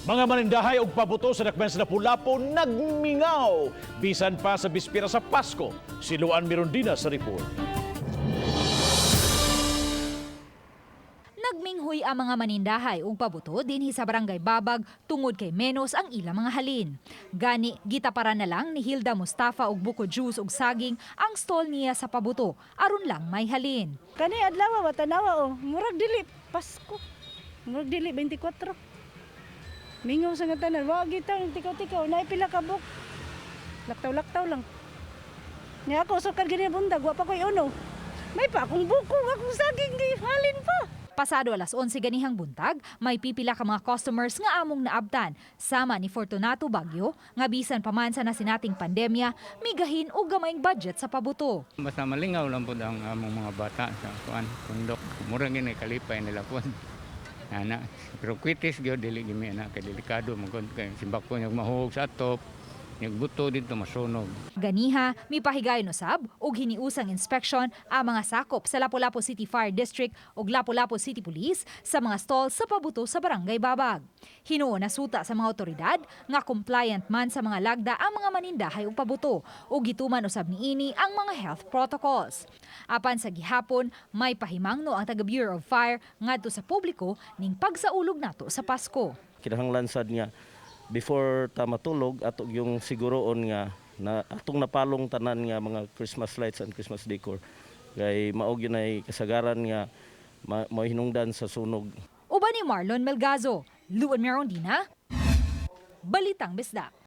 Mga manindahay og pabuto sa dakbayan sa Lapu-Lapu nagmingaw bisan pa sa bispira sa Pasko. Si Luan Mirondina sa report. Nagminghoy ang mga manindahay og pabuto dinhi sa Barangay Babag tungod kay menos ang ilang mga halin. Gani gitaparan na lang ni Hilda Mustafa og buko juice ug saging ang stall niya sa pabuto aron lang may halin. Kani adlaw wa tanawa oh, murag dili Pasko. Murag dili 24. Mingaw sa nga tanan, wa gitaw tikaw-tikaw, naay pila ka book. Laktaw-laktaw lang. Nya ako sukad gani bundag, wa pa koy uno. May pa akong buko, akong saging gihalin pa. Pasado alas 11 ganihang buntag, may pipila ka mga customers nga among naabtan. Sama ni Fortunato Bagyo, nga bisan pa man sa nasinating pandemya, migahin og gamayng budget sa pabuto. Basta malingaw lang po ang among mga bata sa kuan pundok. Mura gini kalipay nila kuan. Ana, pero kwitis gyud dili gimi ana kay delikado man kun kay simbako niya mahuog sa atop, niya buto dito masunog. Ganiha, mipahigayon usab og hiniusang inspection ang mga sakop sa Lapu-Lapu City Fire District ug Lapu-Lapu City Police sa mga stall sa pabuto sa Barangay Babag. Hinuon na suta sa mga otoridad nga compliant man sa mga lagda ang mga manindahay og pabuto ug gituman usab niini ang mga health protocols. Apan sa gihapon, may pahimangno ang taga Bureau of Fire ngadto sa publiko ning pagsaulog nato sa Pasko. Kinahanglan sad nga before ta matulog, ato yung siguroon nga na atong napalong tanan nga mga Christmas lights and Christmas decor kay mao gyud ay kasagaran nga mahinungdan sa sunog. Uban ni Marlon Melgazo, Luan Merondina, Balitang Bisdak.